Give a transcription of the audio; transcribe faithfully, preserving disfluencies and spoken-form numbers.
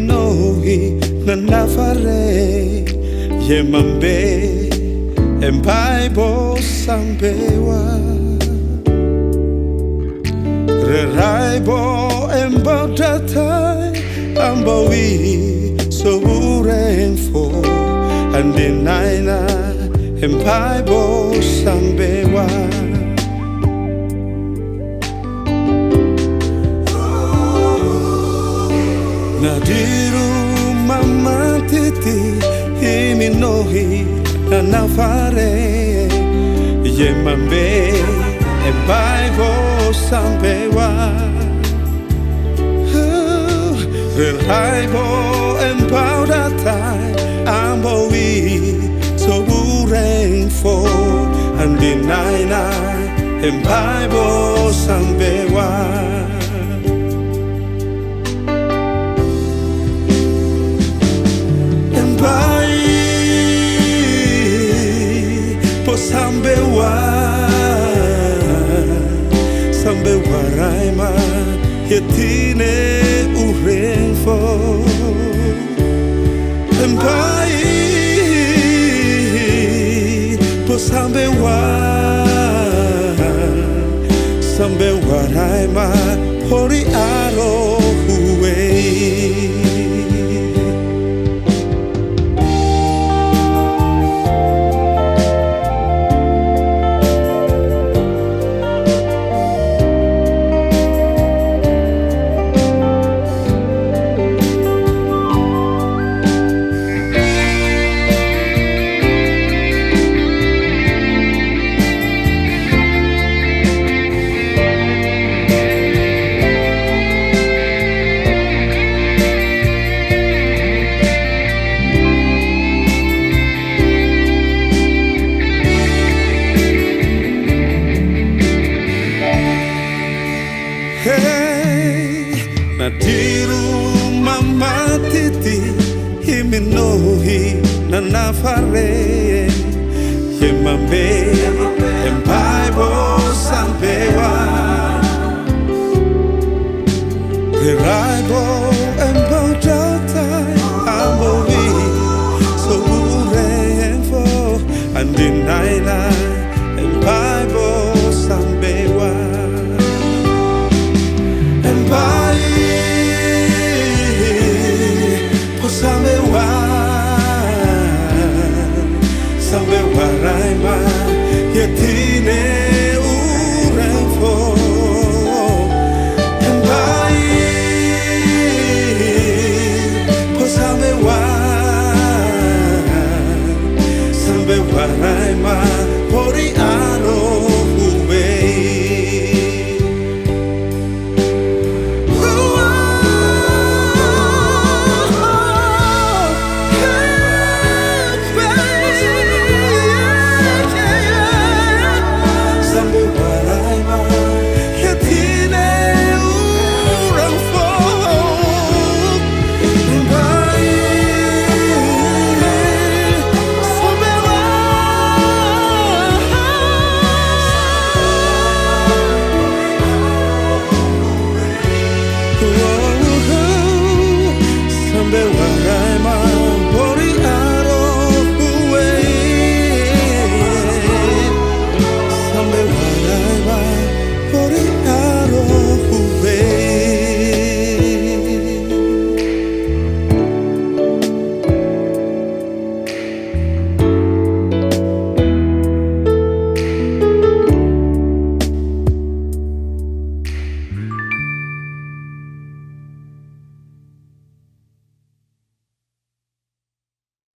Nohi na nafaré, yé manbé en Baibóu sambewa. Reraibo en baudata, amboi soburén fo, andináina en Baibóu sambewa. Nadiru mamá titi, imi nohi na nafaré, yé manbé en Baibóu sambewa. Reraibo en baudata, amboi soburén fo, andináina en Baibóu sambewa. En Baibóu sambewa, sambewa raima, yé tine urén fo. En Baibóu sambewa, sambewa raima, hori aro hué. Hé, nadiru mamá titi, imi nohi na nafaré, yé manbé en Baibóu sambewa. Reraibo